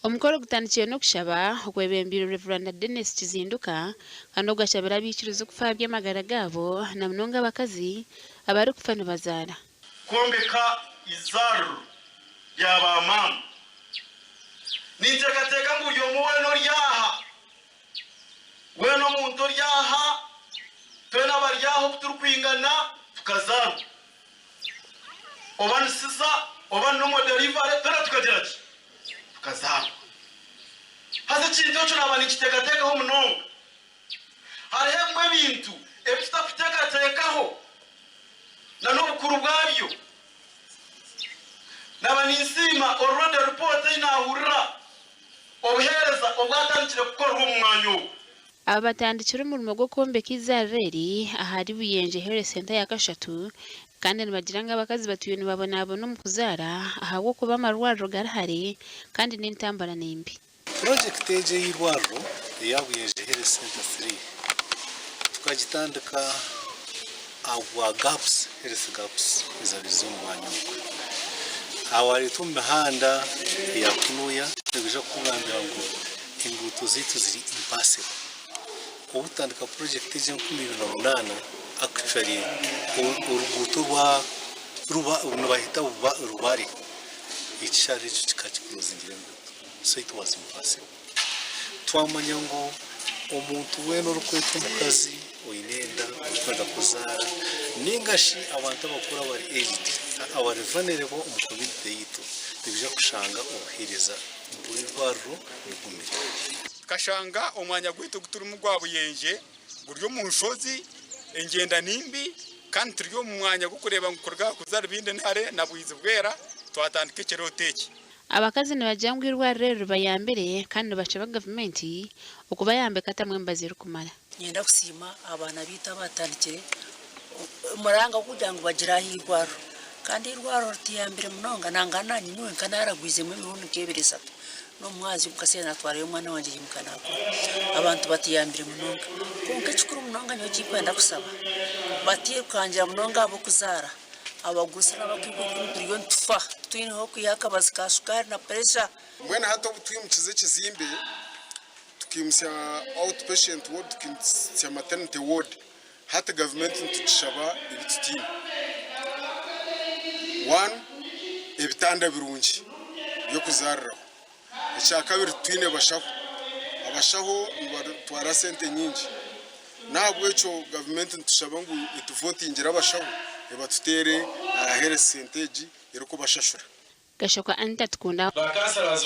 Omukoro gutandikire n'okushaba okwebembeirwe Rev. Denis Kizinduka kandi ogwashabire abaikiriza okufa aha by'amagara gaabo na munonga abakazi abarikufa nibazaara. Kwombeka eizaariro rya baamaama. Ninteekateeka ngu buri omwe weena ori aha, weena omuntu ori aha, twena abari aha oku turikwingana tukazaarwa. Oba ni sisa, oba ni normal delivery, twena tukagira ki? Tukazaarwa. Haza ekintu ekyo naaba ninkiteekateekaho munonga. Hariho ebimwe ebintu ebi tutakuteekateekaho na n'obukuru bwabyo. Naaba ninsiima already report ei naahurira obuheereza obwatandikire kukorwa omu mwanya ogu. Aba batandikire omurimo gw'okwombeka eizaariro eri ahari Buyenje Health Centre ya kashatu kandi nibagira ngu abakazi batwire nibabonabona omu kuzaara ahabw'okuba amarwariro gari hare kandi n'entambara nimbi. Purojekiti egi ey'eirwariro eya Buyenje Health Centre Three tukagitandika ahabwa gaps, health gaps, ezabaire ziri omu mwanya ogu. Aha wareetwa omu mihanda eya kunuya nibaija kukugambira ngu enguuto zaitu ziri impassable. Obu tutandika purojekiti egi 2008 actually oruguuto orwa nibaheta Rubare ekishare ekyo kikaba kiclosingire enguuto so it was impassable. Twamanya ngu omuntu weena orikwetwa omukazi oine enda orikwenda kuzaara ninga shi abantu abakuru abari aged abari vulnerable omu community yaitu nibaija kushanga obuheereza bw'eirwariro bugumire. Tukashanga omwanya gwaitu ogu turimu gwa Buyenje guri omu nshozi, engyenda ni mbi kandi turi omu mwanya gw'okureeba ngu kuruga aha kuza Rubindi ni hare na Bwizibwera twatandika ekirooto eki. Abakazi nibagira ngu eirwariro eri ribayambire kandi nibashaba gavumenti okubayamba ekatamu emibazi erikumara. Niinyenda kusiima abaana baitu abaatandikire omuranga gw'okugira ngu bagire aha irwariro. Kandi eirwariro rituyambire munonga nangwa naanye nyowe nka naaragwizemu emirundi nk'ebiri eshatu. N'omu mwazyo omu kaseera naatwarayo omwana wangye yaimuka naakora. Abantu batuyambire munonga. Kwonka ekikuru munonga nyowe eki ndikwenda kushaba, bateerukangira munonga ahabw'okuzaara. Abagurusi n'abakaikuru turiyo nitufa titwine h'okwiha akabazi ka shukaari na puresha. Mbwenu hati obu twimukize ekizimbe tukaimutsya out patient ward tukaimutsya maternity ward hati gavumenti nitugishaba ebi tutaine. One ebitanda birungi by'okuzaariraho, ekyakabiri titwine bashaho, abashaho nibatwara sente nyingi n'ahabw'ekyo gavumenti nitushaba ngu etuvotingire abashaho ebatuteere aha health centre egi erikubashashura. Gashakwa Anita Tukunda. Ba councillors.